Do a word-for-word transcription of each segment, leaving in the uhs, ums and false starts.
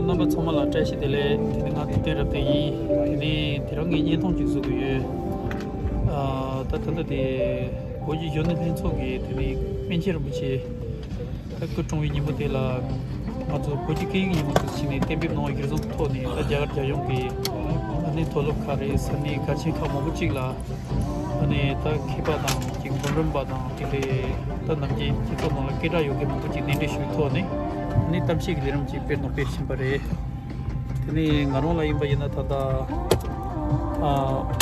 རྣམ་པ་ཚང་མ་ལ་བཀྲ་ཤིས་བདེ་ལེགས། དེ་ནི་ང་དུས་སྟོན་རབ་བརྟན་ཡིན། དེ་ནི་དེ་རིང་ངས་བརྙན་ཐུང་ཅིག་བཟོ་གི་ཡོད། ཨ། ད་ད་ལྟ་དེ་བོད་ཀྱི་གཞོན་ནུ་ལྷན་ཚོགས་ཀྱི་དེ་ནི་པཎ་ཆེན་རིན་པོ་ཆེ་ད་སྐུ་གྲོངས་པའི་ཉིན་མོ་དེ་ལ། ང་ཚོ་བོད་ཀྱི་སྐད་ཡིག་ཉིན་མོ་དེ་བྱས་ནས་གཏན་འབེབས་གནང་བ་གཞིར་བཟུང་གི་ཐོག་ནས། ད་རྒྱ་གར་རྒྱལ་ཡོངས་ཀྱི་ཨ་ནི་མཐོ་སློབ་ཁག་རེད། ས་གནས་གལ་ཆེན་ཁག་མང་པོ་ཅིག་ལ། ཨ་ནི་ད་མཁས་པ་དང་ཅིག་འབུམ་རམས་པ་དང་། དེ་ལས་ད་ནམ་རྒྱུན་སྤྱི་ཚོགས་ནང་ལ་སྐད་གྲགས་ཡོད་མཁན་མང་པོ་ཅིག་གདན་འདྲེན་ཞུས་ཐོག་ནས། ཨ་ནི་གཏམ་བཤད་ཀྱི་ལས་རིམ་ཅིག་སྤེལ་དང་སྤེལ་བཞིན་པ་རེད། དེ་ནས་ང་རང་ལ་ཡིན་པ་ཡིན་ན། ད་ལྟ་ཨ་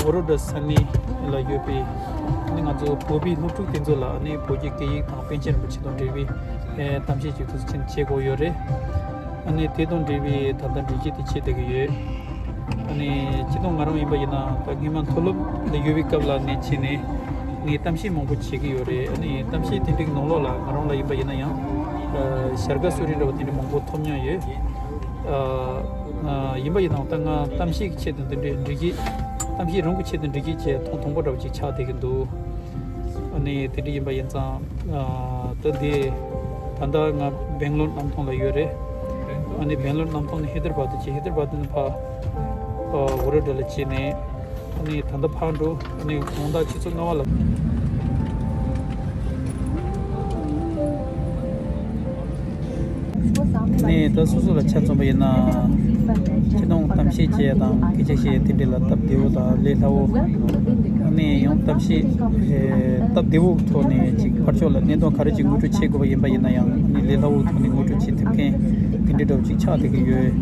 ཝོ་རོ་ཌ་ས་གནས་ལ་ཡོད་པའི་ཨ་ནི་ང་ཚོ་བོད་པའི་སློབ་ཕྲུག་དེ་ཚོ་ལ། ཨ་ནི་བོད་ཀྱི་སྐད་ཡིག་དང་པཎ་ཆེན་རིན་པོ་ཆེ་དང་འབྲེལ་བའི་ཨེ་གཏམ་བཤད་ཅིག་ཏུ་ཕྱིན་བྱེད་དགོས་ཡོད་རེད། ཨ་ནི་དེ་དང་འབྲེལ་བའི་ད་ལྟ་འགྲེལ་བཤད་དེ་བྱེད་བསྡད་ཀྱི་ཡོད། ཨ་ནི་སྤྱི་བཏང་ང་རང་ཡིན་པ་ཡིན་ན། ད་སྔོན་མ་མཐོ་སློབ་ལ་ཡོད་པའི་སྐབས་ལ་ནས་བྱས་ནས་ངས་གཏམ་བཤད་མང་པོ་བྱེད་ཀྱི་ཡོད་རེད། ཨ་ནི་གཏམ་བཤད་དེ་འདྲའི་ནང་ལོགས་ལ་ང་རང་ལ་ཡིན་པ་ཡིན་ན་ཡང་ཨ་བྱ་དགའ་གསོལ་རས་འདྲ་བ་དེ་འདྲ་མང་པོ་ཐོབ་མྱོང་ཡོད། ཨ་ཨ་ཡིན་པ་ཡིན་ནའང་ད་ང་གཏམ་བཤད་ཀྱི་ཆེད་དུ་འདི་འདྲའི་འགྲེལ་བཤད། གཏམ་བཤད་རང་གི་ཆེད་དུ་འགྲེལ་བཤད་བྱས་ཐུང་ཐུང་པོ་འདྲ་བོ་ཅིག་ཆགས་བསྡད་ཀྱི་འདུག་ཨ་ནི་དེ་འདྲ་ཡིན་པ་ཡིན་ཙང་། ཨ་ད་འདི་ད་ལྟ་ང་སྦེང་ལོར་གནམ་ཐང་ལ་ཡོད་རེད། ཨ་ནི་སྦེང་ལོར་གནམ་ཐང་ནས་ཧེ་དར་བཱ་དུ་བྱས། ཧེ་དར་བཱ་དུ་ནས་ཕར་ཨ་ཝོ་རོ་ཌ་ལ་བྱས་ནས། ཨ་ནི་ད་ལྟ་ཕར་འགྲོ། ཨ་ནི་དགོང་དག་ཆུ་ཚོད་ལྔ་པ་ལ། ཨ་ནི་ད་སོ་སོ་ལ་ཆ་མཚོན་པ་ཡིན་ན། སྤྱི་བཏང་གཏམ་བཤད་བྱེད་ཡ་དང་སྐད་ཆ་བཤད་ཡ་དེ་འདྲ་ལ་སྟབས་བདེ་བོ་དང་ལས་སླ་བོ། ཨ་ནི་ཡང་གཏམ་བཤད་ཨེ་སྟབས་བདེ་བོའི་ཐོག་ནས་ཅིག་ཕར་ཕྱོགས་ལ་གནད་དོན་ག་རེ་ཅིག་ངོ་སྤྲོད་བྱེད་དགོས་པ་ཡིན་པ་ཡིན་ན་ཡང་། ཨ་ནི་ལས་སླ་བོའི་ཐོག་ནས་ངོ་སྤྲོད་བྱེད་ཐུབ་མཁན་དེ་འདྲ་འདྲ་བོ་ཅིག་ཆགས་བསྡད་ཀྱི་ཡོད།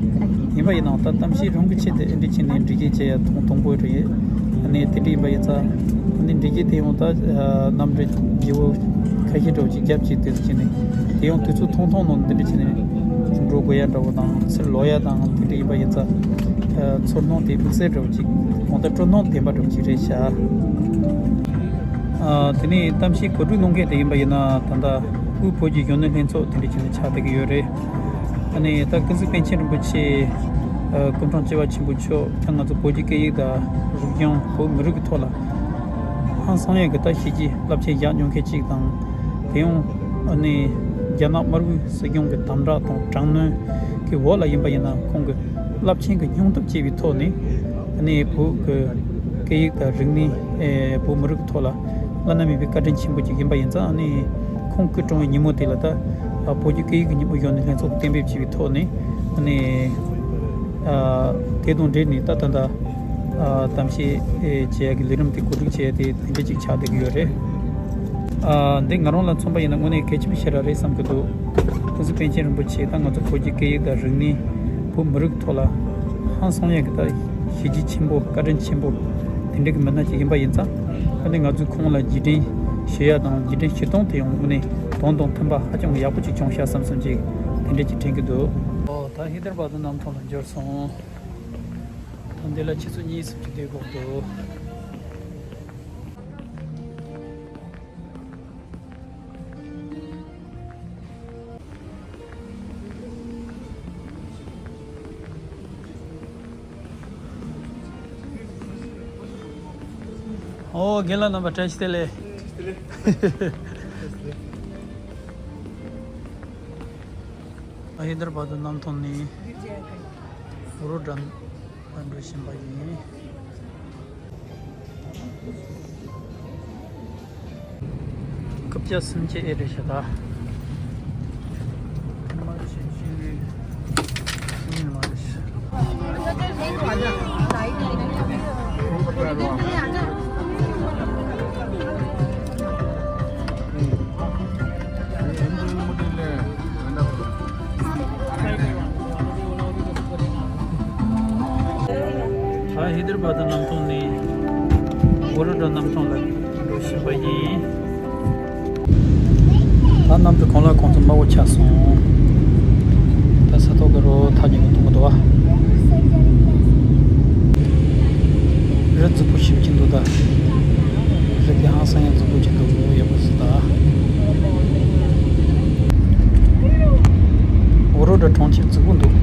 ཡིན་པ་ཡིན་ནའང་ད་གཏམ་བཤད་རང་གི་ཆེད་དུ་ཨེ་འདྲ་བྱས་ནས་འགྲེལ་བཤད་བྱེད་ཡ་ཐུང་ཐུང་པོ་རེད། ཨ་ནི་དེ་འདྲ་ཡིན་པ་ཡིན་ཙང་། ཨ་ནི་འགྲེལ་བཤད་དེ་ཡང་ད་ཨ་གནམ་གྲུ་བརྗེ་པོ་ཁ་ཤས་འདྲ་བོ་ཅིག་རྒྱབ་ཅིག་དེ་ཚོ་བྱས་ནས། དེ་ཡང་དུས་ཚོད་ཐུང་ཐུང་ནང་འདི་འདྲ་བྱས་ནས་འགྲོ་དགོས་ཡ་འདྲ་བོ་དང་། ཚུར་ལོག་ཡ་དང་དེ་འདྲ་ཡིན་པ་ཡིན་ཙང་། ཨ་ཚོར་སྣང་དེ་དམིགས་བསལ་འདྲ་བོ་ཅིག་གང་ལྟར་སྤྲོ་སྣང་ལྡན་པ་འདྲ་བོ་ཅིག་རེད་ཤག་ཨ་དེ་ནས་གཏམ་བཤད་གོ་སྒྲིག་གནང་མཁན་དེ་ཡིན་པ་ཡིན་ན། ད་ལྟ་དབུས་བོད་ཀྱི་གཞོན་ནུ་ལྷན་ཚོགས་དེ་འདྲ་བྱས་ནས་ཆགས་བསྡད་ཀྱི་ཡོད་རེད། ཨ་ནི་ད་ཀུན་གཟིགས་པཎ་ཆེན་རིན་པོ་ཆེ་ཨ་སྐུ་ཕྲེང་བཅུ་པ་ཆེན་པོ་མཆོག་ད་ང་ཚོ་བོད་ཀྱི་སྐད་ཡིག་དང་རིག་གཞུང་བོད་མི་རིགས་ཀྱི་ཐོག་ལ་ཧང་སང་ཡས་ཀྱི་ད་བྱས་རྗེས་རླབས་ཆེན་བཞག་མྱོང་མཁན་ཅིག་དང་། དེ་ཡང་ཨ་ནི་རྒྱ་ནག་དམར་པོའི་སྲིད་སྐྱོང་གི་དམ་དྲག་དང་དྲག་གནོན་གྱི་འོག་ལ་ཡིན་པ་ཡིན་ན། ཁོང་གི་རླབས་ཆེན་གྱི་སྙིང་སྟོབས་བཅས་པའི་ཐོག་ནས། ཨ་ནི་བོད་ཀྱི་སྐད་ཡིག་དང་རིག་གནས། ཨེ་བོད་མི་རིགས་ཀྱི་ཐོག་ལ་བླ་ན་མེད་པའི་བཀའ་དྲིན་ཆེན་པོ་ཅིག་ཡིན་པ་ཡིན་ཙང་། ཨ་ནི་ཁོང་སྐུ་གྲོངས་པའི་ཉིན་མོ་དེ་ལ་ད་ཨ་བོད་ཀྱི་སྐད་ཡིག་གི་ཉིན་མོ་གཞུང་ནས་ལྷན་ཚོགས་གཏན་འབེབས་བྱས་པའི་ཐོག་ནས། ཨ་ནི་ཨ་དེ་དང་འབྲེལ་ནས་ད་ད་ལྟ་ཨ་གཏམ་བཤད་ཨེ་བྱེད་ཡ་གི་ལས་རིམ་དེ་གོ་སྒྲིག་བྱས་ཏེ་དེ་འདྲ་ཅིག་ཆགས་བསྡད་ཀྱི་ཡོད་རེད། ཨ་འདི་ང་རང་ལ་མཚོན་པ་ཡིན་ན་དངོས་གནས་གལ་ཆེན་པོ་ཞེ་དྲག་རེད་བསམ་གྱི་འདུག་ཀུན་གཟིགས་པཎ་ཆེན་རིན་པོ་ཆེ་ད་ང་ཚོ་བོད་ཀྱི་སྐད་ཡིག་དང་རིག་གནས། བོད་མི་རིགས་ཐོག་ལ་ཧང་སང་ཡས་ཀྱི་ད་བྱས་རྗེས་ཆེན་པོ། བཀའ་དྲིན་ཆེན་པོ་དེ་འདྲ་གི་མི་སྣ་ཅིག་ཡིན་པ་ཡིན་ཙང་། ཨ་ནི་ང་ཚོས་ཁོང་ལ་རྗེས་དྲན་ཞུ་ཡ་དང་རྗེས་དྲན་ཞུ་སྟངས་དེ་ཡང་དངོས་གནས་དོན་དང་མཐུན་པ་ཧ་ཅང་ཡག་པོ་ཅིག་བྱུང་ཤག་བསམ་བསམ་ཅིག་དེ་འདྲ་ཅིག་དྲན་གྱི་འདུག་ཨོ་ད་ཧེ་དར་བཱ་དུ་གནམ་ཐང་ལ་འབྱོར་སོང་། ད་འདི་ལ་ཆུ་ཚོད་གཉིས་ཙམ་ཅིག་སྡོད་དགོས་འདུག་ཨོ་རྒན་ལགས་རྣམ་པ་བཀྲ་ཤིས་བདེ་ལེགས། ཨ་ཧེ་དར་བཱ་དུ་གནམ་ཐང་ནས་ཝོ་རོ་ཌ་ལ་འགྲོ་བཞིན་པ་ཡིན། རྐུབ་བཀྱག་སུམ་བརྒྱ་ཨེ་རེད་ཤག་ད། མ་ཆེ་ཆེ་ཡིན་མ་རེད་ཤག་ད་ཧེ་དར་བཱ་དུ་གནམ་ཐང་ནས་ཝོ་རོ་ཌ་གནམ་ཐང་ལ་འགྲོ་བཞིན་པ་ཡིན། ད་གནམ་གྲུ་གང་ལ་གང་འཚམ་དམའ་བོ་ཆགས་སོང་། ད་ས་ཐོག་གི་རོ་ཐག་ཉེ་བོ་མཐོང་གི་འདུག་ཨ། རི་རྫིག་པོ་ཞེ་པོ་ཅིག་འདུག་ད། རི་དེ་ཧང་སང་ཡང་རྫིག་པོ་ཅིག་འདུག་ཡག་པོ་ཟིག་ད། ཝོ་རོ་ཌ་གྲོང་ཁྱེར་རྫིག་པོ་འདུག་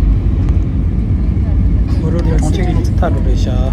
ཝོ་རོ་ཌ་གྲོང་ཁྱེར་གྱི་ཚིག་ཐག་འགྲོ་རེད་ཤག་རྫིག་པོ་འདུག་ད་ཧེ་དར་བཱ་དུ་གནམ་ཐང་ནས་ཝོ་རོ་ཌ་གྲོང་ཁྱེར་གྱི་ཚིག་ཐག་འགྲོ་རེད་ཤག་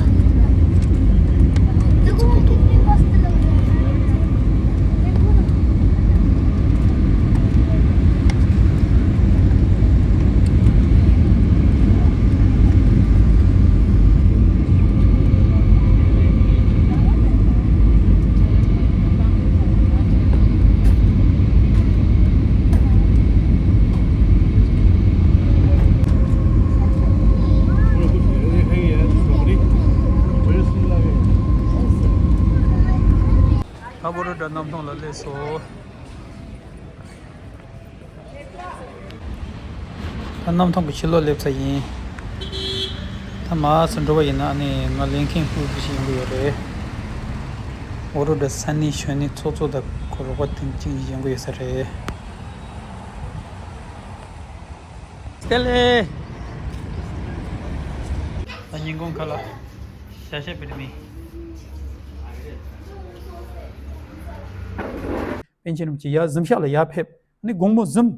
གནམ་ཐང་ལ་སླེབས་སོང་། ད་གནམ་ཐང་གི་ཕྱི་ལོགས་སླེབས་ཚར་ཡིན། ད་མར་ཚུར་འགྲོ་བ་ཡིན་ན་ཨ་ནི་ང་ལེན་མཁན་སྤུ་གུ་ཞིག་ཡོང་གི་ཡོད་རེད། འོ་རོགས་འདྲ་ས་གནས་གཞོན་ནུ་ཚོགས་གཙོ་དང་ཁོ་རོགས་པ་དེ་གཅིག་ཡོང་གི་ཡོད་ས་རེད། སྟེ་ལེ། ད་ཉིན་གུང་ཁ་ལག་ཞལ་ཤ་པི་ཏི་མི། པཎ་ཆེན་རིན་པོ་ཆེ་ཡར་གཟིམ་ཤག་ལ་ཡར་ཕེབས། ཨ་ནི་དགོང་མོ་གཟིམ།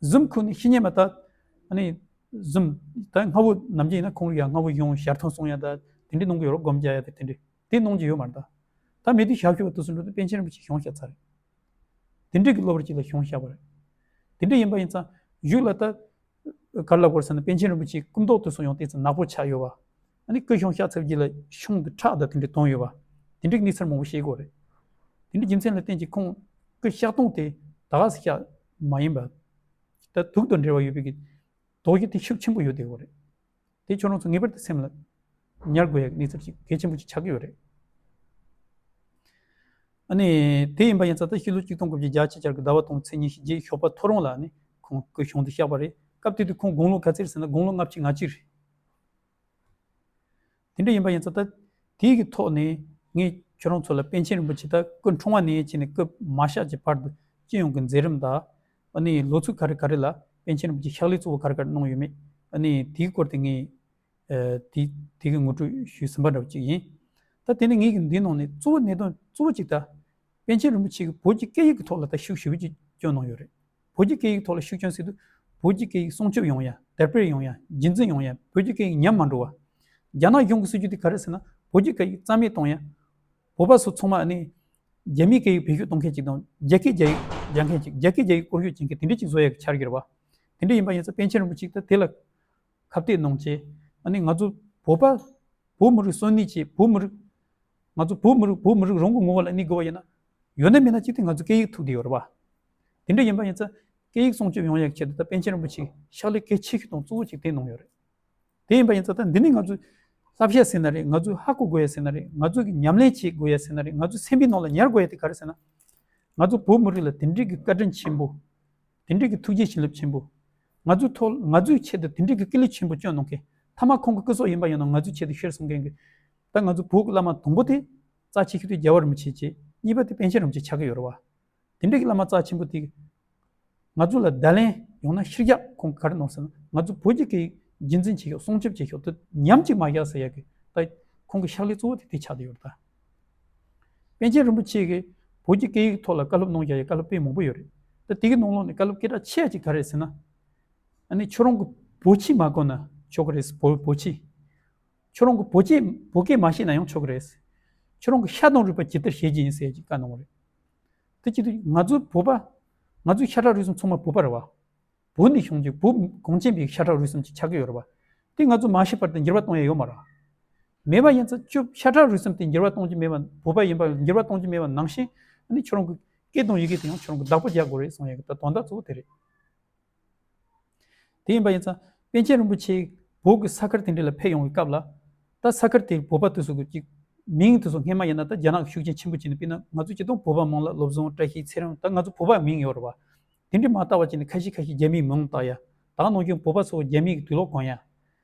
གཟིམ་ཁུག་ནས་ཤི་ཉེ་མ་ད། ཨ་ནི་གཟིམ། ད་སྔ་བོ་ནམ་རྒྱུན་ཡིན་ན་ཁོང་རང་ཡར་སྔ་བོ་ཡོང་ཞལ་ཐང་སྲུང་ཡ་ད་དེ་འདྲ་གནང་གི་ཡོད་རེད། སྒོམ་རྒྱག་ཡ་དེ་དེ་འདྲ་དེ་གནང་རྒྱུ་ཡོད་མ་རེད་ད། ད་མི་དེ་ཞབས་ཞུ་བ་དེ་ཚོ་འགྲོ་དུས་པཎ་ཆེན་རིན་པོ་ཆེ་གཞུང་བཞག་ཚར་རེད། དེ་འདྲ་གི་གློ་བུར་ཅིག་ལ་གཞུང་བཞག་པ་རེད། དེ་འདྲ་ཡིན་པ་ཡིན་ཙང་གཞུག་ལ་ད། ག་རེ་ལབ་དགོས་ཟེར་ན་པཎ་ཆེན་རིན་པོ་ཆེའི་སྐུ་མདོག་དེ་ཚོ་ཡང་ཏོག་ཙམ་ནག་པོ་ཆགས་ཡོད་པ། ཨ་ནི་སྐུ་གཞུང་བཞག་ཚར་རྗེས་ལ་ཤོང་གི་ཁྲག་དང་དེ་འདྲ་བཏོན་ཡོད་པ། དེ་འདྲའི་གནས་ཚུལ་མང་པོ་ཤེས་དགོས་རེད། དེ་འདྲའི་རྒྱུ་མཚན་ལ་བརྟེན་གྱིས་ཁོང་སྐུ་བཞག་སྟངས་དེ་ད་ག་སེ་བཞག་མ་ཡིན་པ། ད་དུག་དང་འབྲེལ་བ་ཡོད་པའི་གི་དོགས་གཞི་དེ་ཤུགས་ཆེན་པོ་ཡོད་བསྡད་ཡོད་རེད། དེ་ཁྱོད་རང་ཚོ་ངེས་པར་དུ་སེམས་ལ་ཉར་དགོས་ཡ་གི་གནས་ཚུལ་ཅིག་གལ་ཆེན་པོ་ཅིག་ཆགས་ཀྱི་ཡོད་རེད། ཨ་ནི་དེ་ཡིན་པ་ཡིན་ཙང་ད་ཕྱི་ལོ་ཆིག་སྟོང་དགུ་བརྒྱ་བརྒྱད་ཅུ་གྱ་དགུ་ཟླ་བ་དང་པོའི་ཚེས་ཉི་ཤུ་རྗེས་ཞོགས་པ་ཐོ་རངས་ལ་ཨ་ནི་ཁོང་སྐུ་གཞུང་དུ་གཤེགས་པ་རེད། སྐབས་དེ་དུས་ཁོང་དགུང་ལོ་ག་ཚོད་རེད་ཟེར་ན་དགུང་ལོ་ལྔ་བཅུ་ང་གཅིག་རེད། དེ་འདྲ་ཡིན་པ་ཡིན་ཙང་ད་དེའི་གི་ཐོག་ནས་ངས་ཁྱོད་རང་ཚོ་ལ་པཎ་ཆེན་རིན་པོ་ཆེ་ད་སྐུ་འཁྲུངས་པ་ནས་བྱས་ནས་སྐུ་མ་གཤེགས་ཀྱི་བར་དུ་སྤྱི་ཡོངས་ཀྱི་མཛད་རིམ་དང་། ཨ་ནི་ལོ་ཚིགས་ག་རེ་ག་རེ་ལ་པཎ་ཆེན་རིན་པོ་ཆེ་ཕྱག་ལས་གཙོ་བོ་ག་རེ་ག་རེ་གནང་ཡོད་མེད། ཨ་ནི་དེའི་སྐོར་དེ་ངས་ཨ་དེ་དེ་གི་ངོ་སྤྲོད་ཞུས་ཟིན་པ་འདྲ་བོ་ཅིག་ཡིན། ད་དེ་ནས་ངས་ཀྱི་འདིའི་ནང་ནས་གཙོ་བོ་གནད་དོན་གཙོ་བོ་ཅིག་ད། པཎ་ཆེན་རིན་པོ་ཆེ་གིས་བོད་ཀྱི་སྐད་ཡིག་གི་ཐོག་ལ་ད་ཤུགས་ཞེ་པོ་ཅིག་བསྐྱོན་གནང་ཡོད་རེད། བོད་ཀྱི་སྐད་ཡིག་ཐོག་ལ་ཤུགས་བསྐྱོན་ཟེར་དུས། བོད་ཀྱི་སྐད་ཡིག་སྲུང་སྐྱོབ་ཡོང་ཡ། དར་སྤེལ་ཡོང་ཡ། རྒྱུན་འཛིན་ཡོང་ཡ། བོད་ཀྱི་སྐད་ཡིག་ཉམས་མ་འགྲོ་བ། རྒྱ་ནག་གཞུང་གི་སྲིད་ཇུས་དེ་ག་རེ་ཟེར་ན། བོད་ཀྱི་སྐད་ཡིག་རྩ་མེད་གཏོང་ཡ། བོད་པ་ཚོ་ཚང་མ་ཨ་ནི། རྒྱ་མིའི་སྐད་ཡིག་བེད་སྤྱོད་གཏོང་མཁན་ཅིག་དང་། རྒྱ་སྐད་རྒྱ་ཡིག་སྦྱང་མཁན་ཅིག་རྒྱ་སྐད་རྒྱ་ཡིག་སྐོར་ཤོད་བྱེད་མཁན་དེ་འདྲ་ཅིག་བཟོ་ཡ་གི་འཆར་གཞི་རེད་བ། དེ་འདྲ་ཡིན་པ་ཡིན་ཙང་པཎ་ཆེན་རིན་པོ་ཆེ་ད་དེ་ལ་ཁ་གཏད་གནང་བྱས། ཨ་ནི་ང་ཚོ་བོད་པ། བོད་མི་རིགས་གསོན་ནི་ཆེད་བོད་མི་རིགས། ང་ཚོ་བོད་མི་རིགས་བོད་མི་རིགས་རང་གི་ངོ་བོ་ལ་གནས་དགོས་པ་ཡིན་ན། ཡོད་ན་མེད་ན་གཅིག་དེ་ང་ཚོ་སྐད་ཡིག་ཐུག་བསྡད་ཡོད་རེད་བ། དེ་འདྲ་ཡིན་པ་ཡིན་ཙང་སྐད་ཡིག་སྲུང་སྐྱོབ་ཡོང་ཡག་ཆེད་དུ་ད་པཎ་ཆེན་རིན་པོ་ཆེས་ཕྱག་ལས་གལ་ཆེ་ཤོས་དང་གཙོ་བོ་ཅིག་དེ་གནང་ཡོད་རེད། དེ་ཡིན་པ་ཡིན་ཙང་ད་འདི་ནི་ང་ཚོས་བསླབ་བྱ་ཟེར་ན་རེད། ང་ཚོས་ཧ་གོ་དགོས་ཡ་ཟེར་ན་རེད། ང་ཚོས་ཀྱི་ཉམས་ལེན་བྱེད་དགོས་ཡ་ཟེར་ན་རེད། ང་ཚོའི་སེམས་པའི་ནང་ལ་ཉར་དགོས་ཡ་དེ་ག་རེ་ཟེར་ན། ང་ཚོ་བོད་མི་རིགས་ལ་དེ་འདྲའི་གི་བཀའ་དྲིན་ཆེན་པོ། དེ་འདྲའི་གི་ཐུགས་རྗེ་བྱིན་རླབས་ཆེན་པོ། ང་ཚོའི་ཐོག་ང་ཚོའི་ཆེད་དུ་དེ་འདྲའི་གི་སྐུ་ལས་ཆེན་པོ་བསྐྱོན་གནང་མཁན། ཐ་མ་ཁོང་གི་སྐུ་སྲོག་ཡིན་པ་ཡིན་ན་ང་ཚོའི་ཆེད་དུ་གཤེགས་གནང་མཁན་གྱི། ད་ང་ཚོ་བོད་ཀྱི་བླ་མ་དང་པོ་དེ་རྩ་ཆེ་ཤོས་དེ་རྒྱལ་བ་རིན་པོ་ཆེ་བྱས། གཉིས་པ་དེ་པཎ་ཆེན་རིན་པོ་ཆེ་ཆགས་ཀྱི་ཡོད་རེད་བ། དེ་འདྲའི་གི་བླ་མ་རྩ་ཆེན་པོ་དེ། ང་ཚོ་ལ་བརྡ་ལན་ཡང་ན་ཤེས་རྒྱ་ཁོང་གིས་ག་རེ་གནང་ཟེར་ན། ང་ཚོ་བོད་ཀྱི་སྐད་ཡིག་རྒྱུན་འཛིན་བྱེད་ཤོག་སྲུང་སྐྱོབ་བྱེད་ཤོག་དེ་ཉམས་ཅིག་མ་བཞག་ཟེར་ཡ་གི་ད་ཁོང་གི་ཕྱག་ལས་གཙོ་བོ་དེ་དེ་ཆགས་བསྡད་ཡོད་རེད་ད། པཎ་ཆེན་རིན་པོ་ཆེ་གིས་བོད་ཀྱི་སྐད་ཡིག་ཐོག་ལ་བཀའ་སློབ་གནང་བཞག་ཡ་བཀའ་སློབ་དཔེ་མང་པོ་ཡོད་རེད། ད་དེ་གི་ནང་ལོགས་ནས་བཀའ་སློབ་སྐད་གྲགས་ཆེ་ཡ་ཅིག་ག་རེ་རེད་ཟེར་ན། ཨ་ནི་ཁྱོད་རང་གི་བོད་ཆས་མ་གོན་ན་ཆོག་གི་རེད། བོད་བོད་ཆས། ཁྱོད་རང་གི་བོད་ཆས་བོད་སྐད་མ་ཤེས་ན་ཡང་ཆོག་གི་རེད། ཁྱོད་རང་གི་ཤ་དང་རུས་པ་ཇི་ལྟར་བྱེད་ཀྱི་ཡིན་ཟེར་གྱི་བཀའ་གནང་བ་རེད། དེ་བྱེད་དུས་ང་ཚོའི་བོད་པ། ང་ཚོའི་ཤ་ཁྲག་རུས་གསུམ་ཚང་མ་བོད་པ་རེད་བ། བོད་ནས་བྱུང་རྒྱུ་བོད་གངས་ཅན་པའི་ཤ་ཁྲག་རུས་གསུམ་ཅིག་ཆགས་ཀྱི་ཡོད་རེད་བ། དེ་ང་ཚོ་མ་ཤི་བར་དུ་འགྱུར་བ་གཏོང་ཡ་ཡོད་མ་རེད། མེད་པ་ཡིན་ཙང་ཁྱོད་ཤ་ཁྲག་རུས་གསུམ་དེ་འགྱུར་བ་གཏོང་རྒྱུ་མེད་པ། བོད་པ་ཡིན་པ་འགྱུར་བ་གཏོང་རྒྱུ་མེད་པ་ནང་བཞིན། ཨ་ནི་ཁྱོད་རང་གི་སྐད་དང་ཡི་གེ་དེ་ཡང་ཁྱོད་རང་གི་བདག་པོ་རྒྱག་དགོས་རེད་གསུང་ཡ་གི་ད་དོན་དག་གཙོ་བོ་དེ་རེད། དེ་ཡིན་པ་ཡིན་ཙང་པཎ་ཆེན་རིན་པོ་ཆེ་བོད་ཀྱི་ས་ཁུལ་དེ་འདྲ་ལ་ཕེབས་ཡོང་བའི་སྐབས་ལ། ད་ས་ཁུལ་དེའི་བོད་པ་དེ་ཚོ་གི་ཅིག་མིང་དེ་ཚོ་སྔས་མ་ཡིན་ན་ད་རྒྱ་ནག་གི་ཤུགས་རྐྱེན་ཆེན་པོ་བྱས་ནས། དཔེར་ན་ང་ཚོ་སྤྱིར་བཏང་བོད་པ་མིང་ལ་བློ་བཟང་བཀྲ་ཤིས་ཚེ་རིང་ད་ང་ཚོ་བོད་པ་མིང་ཡོད་རེད་བ། དེ་འདྲ་མ་བཏགས་པ་བྱས་ནས་ཁ་ཤས་ཁ་ཤས་རྒྱ་མིའི་མིང་བཏགས་ཡ། ད་ག་ནང་བཞིན་བོད་པ་ཚོ་རྒྱ་མིའི་དུག་ལོག་གོན་ཡ།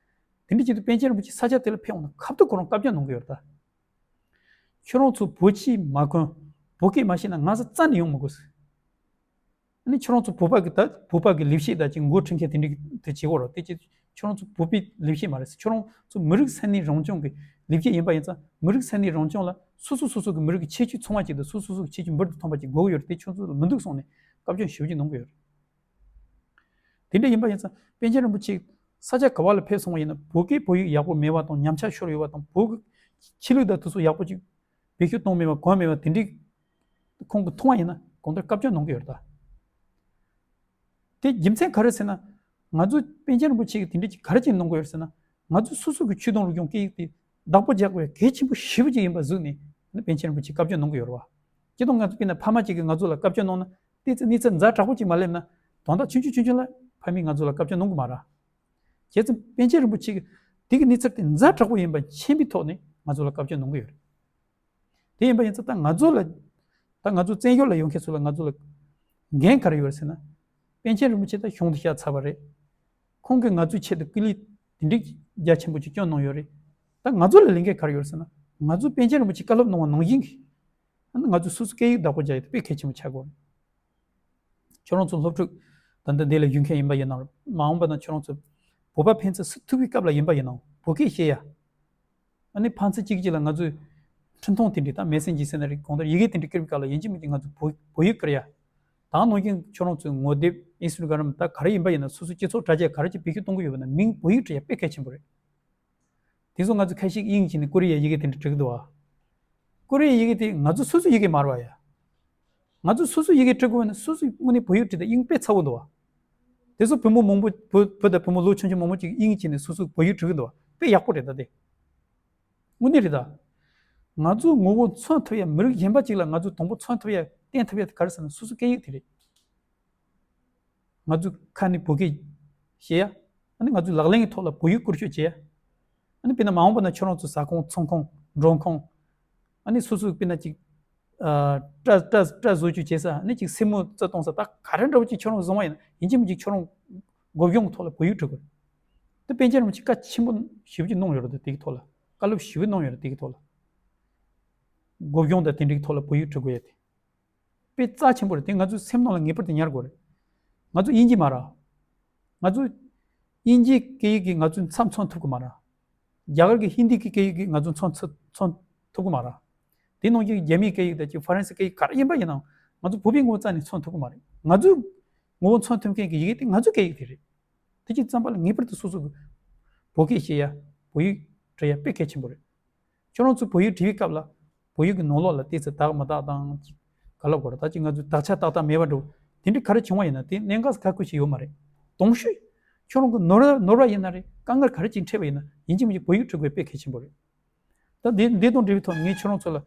དེ་འདྲ་བྱས་དུས་པཎ་ཆེན་རིན་པོ་ཆེ་ས་ཆ་དེ་ལ་ཕེབས་འོང་ན་ཁ་ཐུག་ཁོ་རང་བཀའ་བཀྱོན་གནང་གི་ཡོད་རེད་ད། ཁྱོད་རང་ཚོ་བོད་ཆས་མ་གོན། བོད་སྐད་མ་ཤེས་ན་ང་ཚོ་རྩ་ནས་ཡོང་མི་དགོས་ཟེར། ཨ་ནི་ཁྱོད་རང་ཚོ་བོད་པ་གི་ད་བོད་པ་གི་ལས་བྱེད་ད་ཅིག་འགོ་ཁྲིད་མཁན་དེ་འདྲ་གི་དེ་བྱེད་དགོས་རེད། དེ་ཅི་ཁྱོད་རང་ཚོ་བོད་པའི་ལས་བྱེད་མ་རེད་ཟེར། ཁྱོད་རང་ཚོ་མི་རིགས་ས་གནས་རང་སྐྱོང་གི་ལས་བྱེད་ཡིན་པ་ཡིན་ཙང་། མི་རིགས་ས་གནས་རང་སྐྱོང་ལ་སོ་སོ་སོ་སོ་གི་མི་རིགས་ཀྱི་ཁྱད་ཆོས་ཚང་བ་ཅིག་དང་། སོ་སོ་སོ་གི་ཁྱད་ཆོས་འབུར་དུ་ཐོན་པ་ཅིག་དགོས་ཀྱི་ཡོད་རེད། དེ་ཁྱོད་ཚོ་ལ་མི་འདུག་གསུངས་ནས་བཀའ་བཀྱོན་ཞེ་པོ་ཅིག་གནང་གི་ཡོད་རེད། དེ་འདྲ་ཡིན་པ་ཡིན་ཙང་པཎ་ཆེན་རིན་པོ་ཆེ་ས་ཆ་ག་བ་ལ་ཕེབས་སོང་བ་ཡིན་ན། བོད་སྐད་བོད་ཡིག་ཡག་པོ་མེད་པ་དང་། ཉམས་ཆག་ཤོར་ཡོད་པ་དང་། བོད་ཀྱི་ཆོས་ལུགས་དང་དེ་ཚོ་ཡག་པོ་ཅིག་བེད་སྤྱོད་གཏོང་མེད་པ། གོ་མེད་པ་དེ་འདྲའི་ཁོང་གིས་མཐོང་བ་ཡིན་ན་གང་ལྟར་བཀའ་བཀྱོན་གནང་གི་ཡོད་རེད་ད། དེ་རྒྱུ་མཚན་ག་རེ་ཟེར་ན། ང་ཚོ་པཎ་ཆེན་རིན་པོ་ཆེ་གིས་དེ་འདྲ་ཅིག་ག་རེ་ཅིག་གནང་གི་ཡོད་རེད་ཟེར་ན། ང་ཚོ་སོ་སོ་གི་ཆོས་དང་རིག་གཞུང་སྐད་ཡིག་དེ་བདག་པོ་རྒྱག་དགོས་གལ་ཆེན་པོ་ཞེ་པོ་ཅིག་ཡིན་པ་གཟིགས་ནས་ཨ་ནི་པཎ་ཆེན་རིན་པོ་ཆེ་བཀའ་བཀྱོན་གནང་གི་ཡོད་རེད་བ། སྤྱིར་བཏང་ང་ཚོ་དཔེར་ན་ཕ་མ་ཅིག་གིས་ང་ཚོ་ལ་བཀའ་བཀྱོན་གནང་ན། དེ་ཚོ་གནས་ཚུལ་ཛ་དྲག་པོ་ཅིག་མ་སླེབས་ན། དོན་དག་ཆུང་ཆུང་ཆུང་ཆུང་ལ་ཕ་མས་ང་ཚོ་ལ་བཀའ་བཀྱོན་གནང་གི་མ་རེད། བྱས་ཙང་པཎ་ཆེན་རིན་པོ་ཆེ་གིས་དེ་གི་གནས་ཚུལ་དེ་ཛ་དྲག་པོ་ཡིན་པ་མཁྱེན་པའི་ཐོག་ནས་ང་ཚོ་ལ་བཀའ་བཀྱོན་གནང་གི་ཡོད་རེད། དེ་ཡིན་པ་ཡིན་ཙང་ད་ང་ཚོ་ལ། ད་ང་ཚོ་བཙན་བྱོལ་ལ་ཡོང་མཁན་ཚོ་ལ་ང་ཚོ་ལ་འགན་ག་རེ་ཡོད་རེད་ཟེར་ན། པཎ་ཆེན་རིན་པོ་ཆེ་ད་གཞུང་དུ་བཞག་ཚར་བ་རེད། ཁོང་གིས་ང་ཚོའི་ཆེད་དུ་སྐུ་ལས་དེ་འདྲའི་རྒྱ་ཆེན་པོ་ཅིག་བསྐྱོན་གནང་ཡོད་རེད། ད་ང་ཚོ་ལ་ལས་འགན་ག་རེ་ཡོད་རེད་ཟེར་ན། ང་ཚོ་པཎ་ཆེན་རིན་པོ་ཆེ་བཀའ་སློབ་གནང་བ་ནང་བཞིན་གྱི། ཨ་ནི་ང་ཚོ་སོ་སོའི་སྐད་ཡིག་བདག་པོ་རྒྱག་ཡ་དེ་དཔེ་གལ་ཆེན་པོ་ཆགས་ཀྱི་ཡོད་རེད། ཁྱོད་རང་ཚོ་སློབ་ཕྲུག་ད་ལྟ་འདི་ལ་ཡོད་མཁན་ཡིན་པ་ཡིན་ནའང་། མ་འོངས་པ་ན་ཁྱོད་རང་ཚོ་བོད་པ་ཕན་ཚུན་སུ་ཐུག་པའི་སྐབས་ལ་ཡིན་པ་ཡིན་ནའང་བོད་སྐད་བཤད་ཡ། ཨ་ནི་ཕན་ཚུན་གཅིག་གཅིག་ལ་ང་ཚོས་འཕྲིན་ཐུང་དེ་འདྲ་དང་མེ་སེན་ཇི་ཟེར་ན་རེད། གང་ལྟར་ཡི་གེ་དེ་འདྲ་བསྐུར་བའི་སྐབས་ལ་ཡིན་གཅིག་མིན་གཅིག་ང་ཚོ་བོད་བོད་ཡིག་བསྐུར་ཡ། ད་ནང་བཞིན་ཁྱོད་རང་ཚོའི་ངོ་དེབ་ཨིན་སི་ཊ་གྷ་རམ་ད་ག་རེ་ཡིན་པ་ཡིན་ན། སོ་སོའི་སྤྱི་ཚོགས་དྲ་རྒྱ་ག་རེ་ཅིག་བེད་སྤྱོད་གཏོང་གི་ཡོད་པ་ན་མིང་བོད་ཡིག་བྲིས་ཡ་དཔེ་གལ་ཆེན་པོ་རེད། དེ་ཚོ་ང་ཚོ་ཁ་ཤས་དབྱིན་ཇི་ནས་ཀོ་རི་ཡའི་ཡི་གེ་དེ་འདྲ་འབྲི་གི་འདུག་བ། ཀོ་རི་ཡའི་ཡི་གེ་དེ་ང་ཚོ་སོ་སོའི་ཡི་གེ་མ་རེད་བ་ཡ། ང་ཚོ་སོ་སོའི་ཡི་གེ་འབྲི་དགོས་ན་སོ་སོའི་དངོས་གནས་བོད་ཡིག་བྲིས་ཏེ་དབྱིངས་དཔེ་ཚ་བོ་འདུག་བ། དེ་ཚོ་བུ་མོ་མང་པོ་བུ་བུ་དང་བུ་མོ་ལོ་ཆུང་ཆུང་མང་པོ་ཅིག་དབྱིན་ཇི་ནས་སོ་སོའི་བོད་ཡིག་འབྲི་གི་འདུག་བ། དཔེ་ཡག་པོ་རེད་ད་དེ། དངོས་གནས་རེད་ད། ང་ཚོའི་ངོ་བོ་མཚོན་ཐུབ་ཡ། མི་རིགས་གཞན་པ་ཅིག་ལ་ང་ཚོའི་དང་པོ་མཚོན་ཐུབ་ཡ་བསྟན་ཐུབ་ཡ་དེ་ག་རེ་ཟེར་ན་སོ་སོའི་སྐད་ཡིག་དེ་རེད། ང་ཚོའི་ཁ་ནས་བོད་སྐད་བཤད་ཡ། ཨ་ནི་ང་ཚོའི་ལག་ལེན་གྱི་ཐོག་ལ་བོད་ཡིག་བཀོལ་སྤྱོད་བྱེད་ཡ། ཨ་ནི་དཔེར་ན་མ་འོངས་པ་ན་ཁྱོད་རང་ཚོ་ཟ་ཁང་ཚོང་ཁང་མགྲོན་ཁང་། ཨ་ནི་སོ་སོའི་དཔེར་ན་ཅིག་ཨ་སྐྲ་སྐྲ་སྐྲ་བཟོ་བཅོས་བྱེད་ས། ཨ་ནི་ཅིག་སེན་མོ་རྩི་གཏོང་ས། ད་ག་རེ་འདྲ་བོ་ཅིག་ཁྱོད་རང་བཟོ་བ་ཡིན་ན་ཡིན་གཅིག་མིན་གཅིག་ཁྱོད་རང་སྒོ་གཞུང་གི་ཐོག་ལ་བོད་ཡིག་འབྲི་དགོས། དེ་པཎ་ཆེན་རིན་པོ་ཆེ་བཀའ་ཆེན་པོ་ཞེ་པོ་ཅིག་གནང་ཡོད་རེད། དེ་དེ་གི་ཐོག་ལ་བཀའ་སློབ་ཞེ་པོ་གནང་ཡོད་རེད། དེ་གི་ཐོག་ལ་སྒོ་གཞུང་དང་དེ་འདྲའི་ཐོག་ལ་བོད་ཡིག་འབྲི་དགོས་ཡ་དེ། དཔེ་རྩ་ཆེན་པོ་རེད། དེ་ང་ཚོའི་སེམས་ནང་ལ་ངེས་པར་དུ་ཉར་དགོས་རེད། ང་ཚོ་དབྱིན་ཇི་མ་རེད། ང་ཚོ་དབྱིན་ཇིའི་སྐད་ཡིག་གིས་ང་ཚོའི་མཚམས་མཚོན་ཐུབ་ཀྱི་མ་རེད། རྒྱ་གར་གྱི་ཧིན་དི་གི་སྐད་ཡིག་གིས་ང་ཚོ་མཚོན་ཚུ་མཚོན་ཐུབ་ཀྱི་མ་རེད། དེ་ནང་བཞིན་རྒྱ་མིའི་སྐད་ཡིག་དང་གཅིག་ཧྥ་རན་སི་སྐད་ཡིག་ག་རེ་ཡིན་པ་ཡིན་ནའང་ང་ཚོ་བོད་པའི་ངོ་བོ་རྩ་ནས་མཚོན་ཐུབ་ཀྱི་མ་རེད། ང་ཚོའི་ངོ་བོ་མཚོན་ཐུབ་མཁན་གྱི་ཡི་གེ་དེ་ང་ཚོའི་སྐད་ཡིག་དེ་རེད། དེ་གཅིག་ཙམ་པ་ལ་ངེས་པར་དུ་སོ་སོ་གི་བོད་སྐད་བཤད་ཡ། བོད་ཡིག་འབྲི་ཡ་དཔེ་གལ་ཆེན་པོ་རེད། ཁྱོད་རང་ཚོས་བོད་ཡིག་འབྲི་བའི་སྐབས་ལ་བོད་ཡིག་གི་ནང་ལོགས་ལ་ཏོག་ཙམ་དག་མི་དག་དང་ཅིག་ག་ལབ་དགོས་རེད། ད་ཅིག་ང་ཚོས་དག་ཆ་ཏག་ཏག་མེད་པ་འདྲ་བོ་དེ་འདྲ་ག་རེ་བྱུང་བ་ཡིན་ན་དེ་གནད་འགག་ཁག་པོ་ཞིག་ཡོད་མ་རེད། དང་ཤོས་ཁྱོད་རང་གི་ནོར་ནོར་བ་ཡིན་ན་རེད། དཀའ་ངལ་ག་རེ་ཅིག་འཕྲད་པ་ཡིན་ན་ཡིན་གཅིག་མིན་གཅིག་བོད་ཡིག་འབྲི་དགོས་དཔེ་གལ་ཆེན་པོ་རེད། ད་འདི་འདི་དང་འབྲེལ་བའི་ཐོག་ནས་ངས་ཁྱོད་རང་ཚོ་ལ་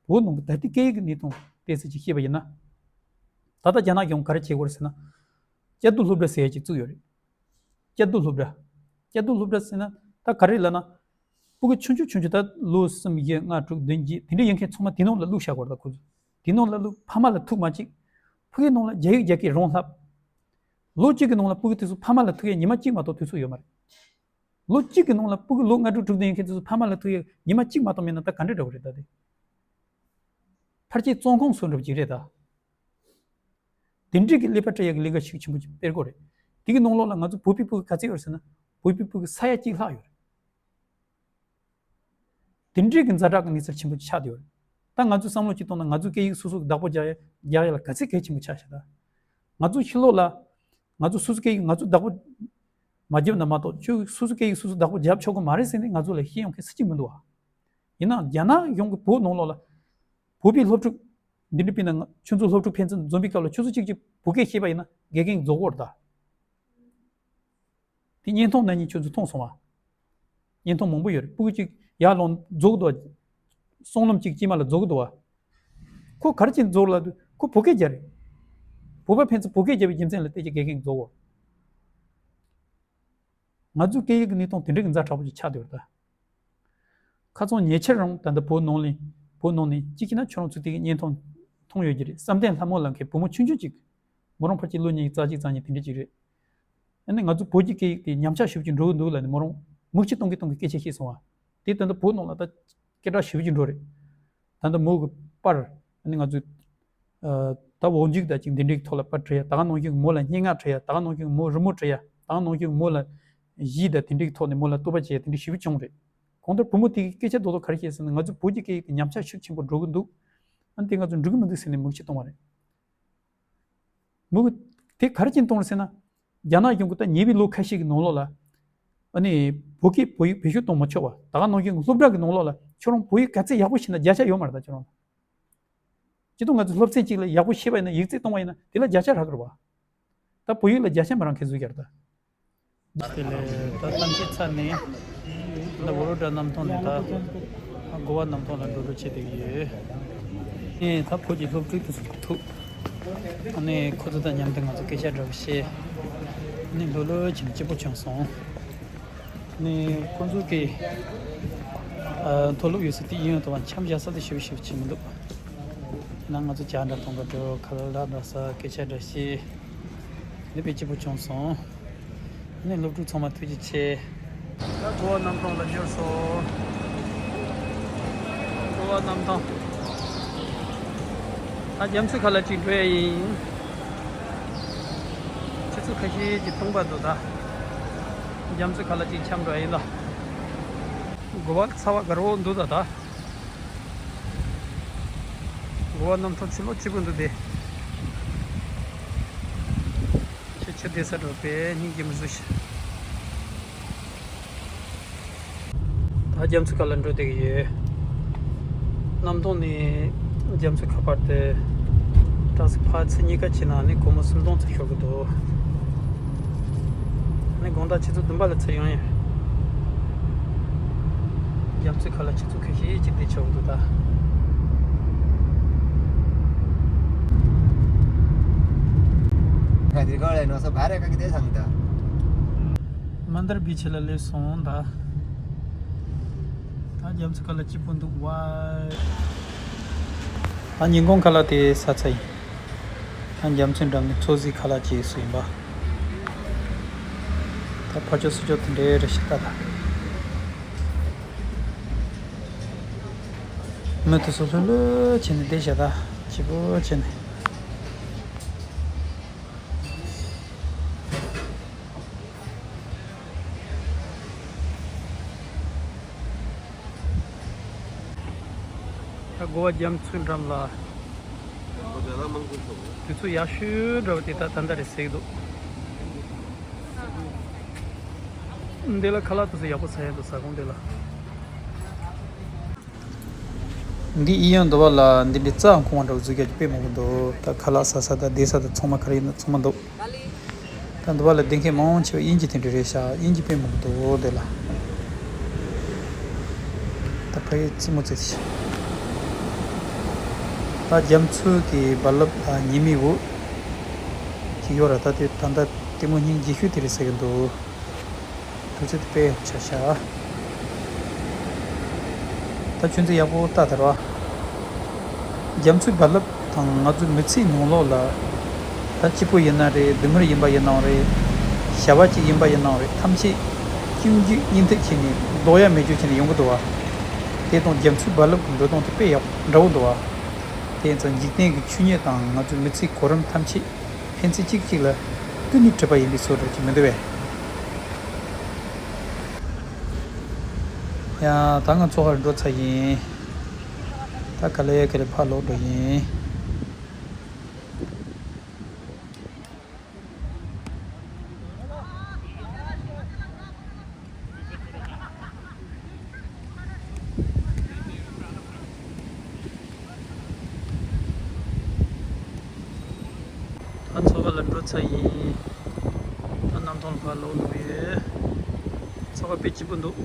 བོད་ནང་གི་ད་ལྟའི་སྐད་ཡིག་གི་གནས་སྟངས་ཏོག་ཙམ་ཅིག་བཤད་པ་ཡིན་ན། ད་ལྟ་རྒྱ་ནག་གཞུང་ག་རེ་བྱེད་ཀྱི་ཡོད་རེད་ཟེར་ན། བཅའ་སྡོད་སློབ་གྲྭ་ཟེར་ཡ་ཅིག་བཙུགས་ཡོད་རེད། བཅའ་སྡོད་སློབ་གྲྭ། བཅའ་སྡོད་སློབ་གྲྭ་ཟེར་ན་ད་ག་རེ་ལབ་ན། སྤུ་གུ་ཆུང་ཆུང་ཆུང་ཆུང་ད་ལོ་གསུམ་བཞི་ལྔ་དྲུག་བདུན་བརྒྱད་དེ་འདྲ་ཡོད་མཁན་ཚང་མ་དེ་ནང་ལ་བླུགས་བཞག་དགོས་རེད། ད་ཁོ་ཚོ་དེ་ནང་ལ་བླུགས། ཕ་མ་ལ་ཐུག་མ་བཅུག་ཕ་གིའི་ནང་ལ་རྒྱ་ཡིག་རྒྱ་སྐད་རང་བསླབ། ལོ་གཅིག་གི་ནང་ལ་སྤུ་གུ་དེ་ཚོ་ཕ་མ་ལ་ཐུག་ཡ་ཉི་མ་གཅིག་མ་གཏོགས་དུས་ཚོད་ཡོད་མ་རེད། ལོ་གཅིག་གི་ནང་ལ་སྤུ་གུ་ལོ་ལྔ་དྲུག་དྲུག་བདུན་ཡོད་མཁན་དེ་ཚོ་ཕ་མ་ལ་ཐུག་ཡ་ཉི་མ་གཅིག་མ་གཏོགས་མེད་ན་ད་ག་འདྲ་འདྲ་བོ་རེད་ད་དེ། ཕལ་ཆེར་བཙོན་ཁང་བཟོ་འདྲ་བོ་ཅིག་རེད་ད། དེ་འདྲའི་གི་ཀླད་པ་བཀྲུ་ཡག་གི་ལས་ཀ་ཤུགས་ཆེན་པོ་ཅིག་སྤེལ་དགོས་རེད། དེ་གི་ནང་ལོགས་ལ་ང་ཚོ་བོད་པའི་སྤུ་གུ་ག་ཚད་ཡོད་རེད་ཟེར་ན། བོད་པའི་སྤུ་གུ་ས་ཡ་གཅིག་ལྷག་ཡོད་རེད། དེ་འདྲའི་གི་ཛ་དྲག་གི་གནས་ཚུལ་ཆེན་པོ་ཅིག་ཆགས་བསྡད་ཡོད་རེད། ད་ང་ཚོས་བསམ་བློ་ཅིག་གཏོང་ན་ང་ཚོའི་སྐད་ཡིག་སོ་སོ་གི་བདག་པོ་རྒྱག་ཡ་རྒྱག་ཡ་ལ་ག་ཚད་གལ་ཆེན་པོ་ཆགས་ཤག་ད། ང་ཚོ་ཕྱི་ལོགས་ལ་ང་ཚོ་སོ་སོའི་སྐད་ཡིག་ང་ཚོ་བདག་པོ་མ་བརྒྱབ་ན་མ་གཏོགས་ཁྱོད་སོ་སོའི་སྐད་ཡིག་སོ་སོ་བདག་པོ་རྒྱབ་ཆོག་གི་མ་རེད་ཟེར་ནས་ང་ཚོ་ལ་བཤད་ཡོང་མཁན་སུ་གཅིག་མི་འདུག་བ། ཡིན་ནའང་རྒྱ་ནག་གཞུང་གི་བོད་ནང་ལོགས་ལ་བོད་པའི་སློབ་ཕྲུག་འདི་འདྲ་དཔེར་ན་ང་ཁྱོད་ཚོ་སློབ་ཕྲུག་ཕན་ཚུན་འཛོམས་པའི་སྐབས་ལ་ཁྱོད་ཚོ་གཅིག་གཅིག་བོད་སྐད་བཤད་པ་ཡིན་ན་དགེ་རྒན་རྫོགས་ཀྱི་ཡོད་རེད་ད། དེ་བརྙན་ཐུང་ནང་ནས་ཁྱོད་ཚོས་མཐོང་སོང་བ། བརྙན་ཐུང་མང་པོ་ཡོད་རེད། སྤུ་གུ་གཅིག་ཡར་ལོངས་རྫོགས་འདུག་བ། སྲང་ལམ་གཅིག་དཀྱིལ་མ་ལ་རྫོགས་འདུག་བ། ཁོ་ག་རེ་བྱས་རྫོགས་ལབ་དུས་ཁོ་བོད་སྐད་རྒྱབ་རེད། བོད་པ་ཕན་ཚུན་བོད་སྐད་རྒྱབ་པའི་རྒྱུ་མཚན་ལ་བལྟས་ཀྱི་དགེ་རྒན་རྫོགས་བ། ང་ཚོའི་སྐད་ཡིག་གི་གནས་སྟངས་དེ་འདྲ་གི་ཛ་དྲག་པོ་ཅིག་ཆགས་བསྡད་ཡོད་རེད་ད། ཁ་སང་ཉེ་ཆར་རང་ད་ལྟ་བོད་ནང་ལ་བོད་ནང་ནས་གཅིག་བྱས་ན་ཁྱོད་རང་ཚོ་དེ་གི་བརྙན་ཐུང་མཐོང་ཡོད་ཀྱི་རེད། བསམ་གཏན་ལྷ་མོ་ལབ་མཁན་བུ་མོ་ཆུང་ཆུང་ཅིག་མོ་རང་ཕལ་ཆེར་ལོ་ཉི་ཤུ་རྩ་གཅིག་རྩ་གཉིས་དེ་འདྲ་ཅིག་རེད། ཨ་ནི་ང་ཚོ་བོད་ཀྱི་སྐད་ཡིག་དེ་ཉམས་ཆག་ཞེ་པོ་ཅིག་འགྲོ་གི་འདུག་ལབ་ནས་མོ་རང་མིག་ཆུ་གཏོང་གི་གཏོང་གི་སྐད་ཆ་བཤད་སོང་བ། དེ་ད་ལྟ་བོད་ནང་ལ་ད་སྐད་གྲགས་ཞེ་པོ་ཅིག་འགྲོ་རེད། ད་ལྟ་མོ་གི་པར་ཨ་ནི་ང་ཚོས་ཨ་ད་འོག་འཇུག་དང་ཅིག་འདི་འདྲའི་ཐོག་ལ་པར་བྲིས་ཡ། ད་ག་ནང་བཞིན་མོ་ལ་སྙན་ངག་བྲིས་ཡ། ད་ག་ནང་བཞིན་མོ་རི་མོ་བྲིས་ཡ། ད་ག་ནང་བཞིན་མོ་ལ་གཞས་དང་དེ་འདྲའི་ཐོག་ནས་མོ་ལ་བསྟོད་པ་བྱས་ཡ་དེ་འདྲ་ཞེ་པོ་བྱུང་རེད། གང་ལྟར་བུ་མོ་དེ་གི་སྐད་ཆ་རྡོག་རྡོག་ག་རེ་བཤད་ཟེར་ན། ང་ཚོའི་བོད་ཀྱི་སྐད་ཡིག་དེ་ཉམས་ཆག་ཤུགས་ཆེན་པོ་འགྲོ་གི་འདུག་ཨ་ནི་དེ་ང་ཚོ་འགྲིག་གི་མི་འདུག་ཟེར་ནས་མིག་ཆུ་གཏོང་བ་རེད། མོ་གིས་དེ་ག་རེ་བྱས་གཏོང་རེད་ཟེར་ན། རྒྱ་ནག་གཞུང་གིས་ད་ཉེ་བའི་ལོ་ཁ་ཤས་ཀྱི་ནང་ལོགས་ལ་ཨ་ནི་བོད་སྐད་བོད་ཡིག་བེད་སྤྱོད་གཏོང་མི་ཆོག་པ། ད་ག་ནང་བཞིན་སློབ་གྲྭ་གི་ནང་ལོགས་ལ་ཁྱོད་རང་བོད་ཡིག་ག་ཚད་ཡག་པོ་ཤེས་ན་བརྒྱ་ཆ་ཡོད་མ་རེད་ད་ཁྱོད་རང་ལ། སྤྱིར་བཏང་ང་ཚོ་སློབ་ཚན་གཅིག་ལ་ཡག་པོ་ཤེས་པ་ཡིན་ན་ཡིག་རྩིས་གཏོང་བ་ཡིན་ན་དེ་ལ་བརྒྱ་ཆ་རག་གི་རེད་བ། ད་བོད་ཡིག་ལ་བརྒྱ་ཆ་མི་རག་མཁན་བཟོས་ཀྱི་རེད་ད། དེ་ལས་ད་གཏམ་བཤད་ཚར་ནས་ད་ཝོ་ལོ་ཌ་གནམ་ཐང་ནས་ད་གོ་བ་གནམ་ཐང་ལ་འགྲོ་འགྲོ་བྱེད་བསྡད་ཀྱི་ཡོད། ངས་ད་བོད་ཀྱི་སློབ་ཕྲུག་དེ་ཚོ་ཐུག་ཨ་ནི་ཁོ་ཚོ་དང་མཉམ་དུ་ང་ཚོ་སྐད་ཆ་འདྲ་བོ་བཤད། ཨ་ནི་ལྷོད་ལྷོད་བྱས་ནས་སྐྱིད་པོ་བྱུང་སོང་། ཨ་ནི་ཁོ་ཚོ་གི་ཨ་མཐོ་སློབ་ཡོད་ས་དེ་ཡིན་ཡང་དུ་བ་འཆམ་བཞག་ས་དེ་ཞེ་པོ་ཞེ་པོ་བྱེད་མི་འདུག་ན་ང་ཚོ་ཇ་འདྲ་འཐུང་ག་འགྲོ། ཁ་ལག་ལག་འདྲ་ཟ། སྐད་ཆ་འདྲ་བཤད། འདི་དཔེ་སྐྱིད་པོ་བྱུང་སོང་། ཨ་ནི་སློབ་ཕྲུག་ཚང་མ་ཐུགས་རྗེ་ཆེ། ད་གོ་བ་གནམ་ཐང་ལ་འབྱོར་སོང་། གོ་བ་གནམ་ཐང་། ད་རྒྱ་མཚོའི་ཁ་ལ་ཅིག་འགྲོ་ཡ་ཡིན། ཆུ་ཚོད་ཁ་ཤས་ཀྱི་སྟོང་པ་འདུག་ད་རྒྱ་མཚོའི་ཁ་ལ་ཅིག་འཁྱམས་འགྲོ་ཡ་ཡིན་ལ། གོ་བ་ཚ་བ་དགའ་རོགས་འདུག་ད་ད། གོ་བ་གནམ་ཐང་ཕྱི་ལོགས་སྐྱིད་པོ་འདུག་སྟེ། ཁྱེད་ཁྱེད་བསྡད་ས་འགྲོ་པས་སྙིང་རྗེ་མི་བཟོད་ཤི། ད་རྒྱ་མཚོའི་ཁ་ལ་འགྲོ་བསྡད་ཀྱི་ཡོད། གནམ་ཐང་ནས་རྒྱ་མཚོའི་ཁ་པར་དེ་ཏྲ་སི་ཕར་ཚུར་གཉིས་ཀ་ཕྱིན་ན་ནི་སྒོར་མོ་སུམ་སྟོང་ཙམ་ཤོར་གི་འདུག་ནི་དགོང་དག་ཆུ་ཚོད་བདུན་པ་ལ་ཚུར་ཡོང་ཡོད། རྒྱ་མཚོའི་ཁ་ལ་ཆུ་ཚོད་ཁ་ཤས་ཅིག་བསྡད་ཆོག་འདུག་ད། ང་འདིར་གོ་ལ་ནོ་སོ་བ་ར་ག་གི་དེ་སང་ད། མན་དར་བི་ཆི་ལ་སླེབས་སོང་ད། ད་རྒྱ་མཚོའི་ཁ་ལ་སྐྱིད་པོ་འདུག་ཝའི། ད་ཉིན་གུང་ཁ་ལག་དེ་ཟ་ཚར་ཡིན། ད་རྒྱ་མཚོའི་འགྲམ་ནས་མཚོ་གཟིགས་ཁ་ལག་ཅིག་སུ་ཡིན་པ། ད་ཕར་ཕྱོགས་ཚུར་ཕྱོགས་དེ་འདྲའི་རེ་ཞིག་ལྟ་ད། མི་དེ་ཚོ་ལྷོད་ལྷོད་བྱས་ནས་བསྡད་བཞག་ད། སྐྱིད་པོ་བྱས་ནས། ད་གོ་བ་རྒྱ་མཚོའི་འགྲམ་ལ། དུས་ཚོད་ཡག་ཤོས་འདྲ་བ་དེ་ད་ད་ལྟ་རེད་ཟེར་གྱི་འདུག་འདི་ལ་ཁ་ལག་དེ་ཚོ་ཡག་པོ་ཟ་ཡ་འདུག་ཟ་ཁང་འདི་ལ། འདི་ཨི་ཡོན་འདི་བ་ལ་འདི་འདྲའི་རྩྭ་འཁོར་བ་འདྲ་བོ་འཛུགས་རྒྱུ་དཔེ་མང་པོ་འདུག་ད་ཁ་ལག་ཟ་ས་དང་བསྡད་ས་དང་ཚང་མ་ག་རེ་ཡིན་ན་ཚང་མ་འདུག་ད་འདི་བ་ལ་བསྡད་མཁན་མང་ཆེ་བ་དབྱིན་ཇི་དེ་འདྲ་རེད་ཤག་དབྱིན་ཇི་དཔེ་མང་པོ་འདུག་འདི་ལ། ད་ཕ་ཡུལ་རྩེད་མོ་རྩེ་ཤག་ད་རྒྱ་མཚོ་གི་རྦ་རླབས་དང་ཉི་མའི་འོད་ཅིག་ཡོད་ར། ད་དེ་ད་ལྟ་ལྟད་མོ་སྙིང་རྗེ་ཤོས་དེ་རེད་ཟེར་གྱི་འདུག་དུས་ཚོད་དཔེ་ཆ་བཞག་ད་ཆུ་མཛོད་ཡག་པོ་ལྟ་དར་བ། རྒྱ་མཚོའི་རྦ་རླབས་དང་ང་ཚོའི་མི་ཚེའི་ནང་ལོགས་ལ། ད་སྐྱིད་པོ་ཡིན་ན་རེད། སྡུག་བསྔལ་ཡིན་པ་ཡིན་ནའང་རེད། བྱ་བ་གཅིག་ཡིན་པ་ཡིན་ནའང་རེད། ཐམས་ཅད་སྐྱོན་བརྗོད་གཉིས་མཐུད་བྱས་ནས་ལྡོག་ཡ་མེད་རྒྱུ་བྱས་ནས་ཡོང་གི་འདུག་བ། དེ་དང་རྒྱ་མཚོའི་རྦ་རླབས་ཀྱི་འགྲོ་སྟངས་དེ་དཔེ་ཡག་འདྲ་བོ་འདུག་བ། དེ་ཡིན་ཙང་འཇིག་རྟེན་གྱི་ཆོས་ཉིད་དང་ང་ཚོའི་མི་ཚེའི་གོ་རིམ་ཐམས་ཅད་ཕན་ཚུན་གཅིག་གཅིག་ལ་བསྟུན་ནས་གྲུབ་པ་ཡིན་པའི་བཟོ་འདྲ་ཅིག་མི་འདུག་བས། ཡ། ད་ང་མཚོ་ཁར་འགྲོ་ཚར་ཡིན། ད་ག་ལེ་ག་ལེ་ཕར་ལོག་འགྲོ་ཡིན། ད་མཚོ་ཁ་ལ་འགྲོ་ཚར་ཡིན། ད་གནམ་ཐང་ལ་ཕར་ལོག་འགྲོ་ཡོད། མཚོ་ཁ་དཔེ་སྐྱིད་པོ་འདུག